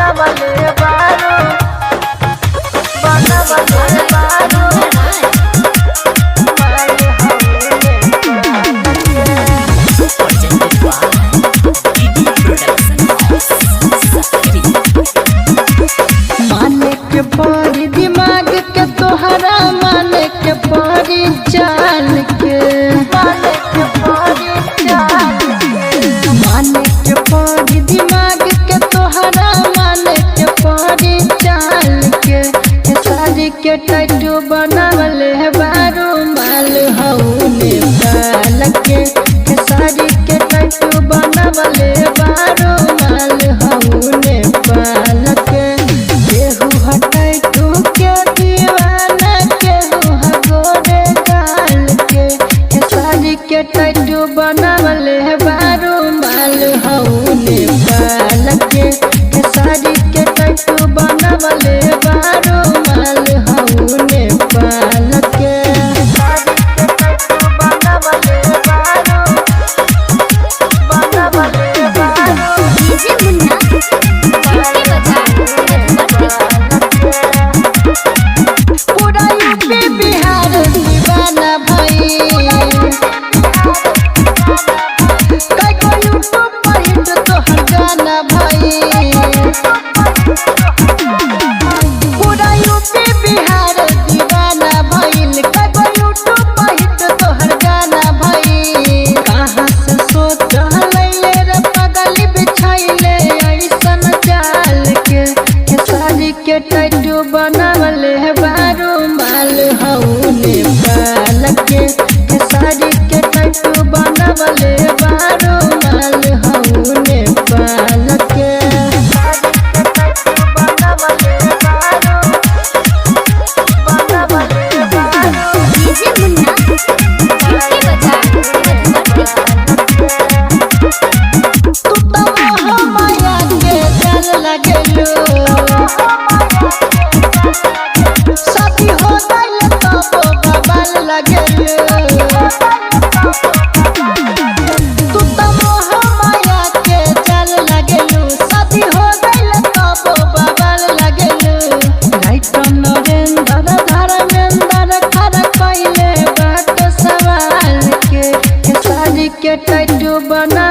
बनवले बारू, बनवले बारू, माल हऊ नेपाल के। Presented by DD Production House, Sakri. माने के परी दिमाग के तोहरा, माने के परी चाल के, माने के परी चाल के, माने के परी दिमाग के तोहरा, माने के परी चाल के। खेसारी के टैटू बनावले बारू, माल हऊ नेपाल के। खेसारी के टैटू बनावले बारू, माल हऊ नेपाल के। केहू हटाई तू के दीवाना, केहू हगोरे गाल के। खेसारी के टैटू बनावले बारू, माल हऊ नेपाल के। खेसारी के टैटू बनावले बारू, माल हऊ नेपाल के। खेसारी के टैटू बनावले बारू, बनावले बारू, डीजे मुन्ना झुमके बजा मधुबनी। पूरा यूपी बिहार दीवाना भई, कई यूट्यूब पर हिट तोहर गाना भई। पूरा यूपी बिहार दीवाना भइल, कई यूट्यूब पर हिट तोहर गाना भई। कहाँ से सोच लैले रे पगली, बिछैले ऐसन जाल के। खेसारी के टैटू बनावले बारू, माल हऊ नेपाल के। खेसारी के टैटू बनावले बारू, माल हऊ नेपाल के। डीजे मुन्ना झुमके बजा मधुबनी। तू तो मोह माया के जाल लगेलू, शादी हो गइल तब बवाल लगेलू। तू तो मोह माया के जाल लगेलू, शादी हो गइल तब बवाल लगेलू। राइटर नरेंद्र धर्मेंद्र खड़ा कइले बाट सवाल के। खेसारी के टैटू बना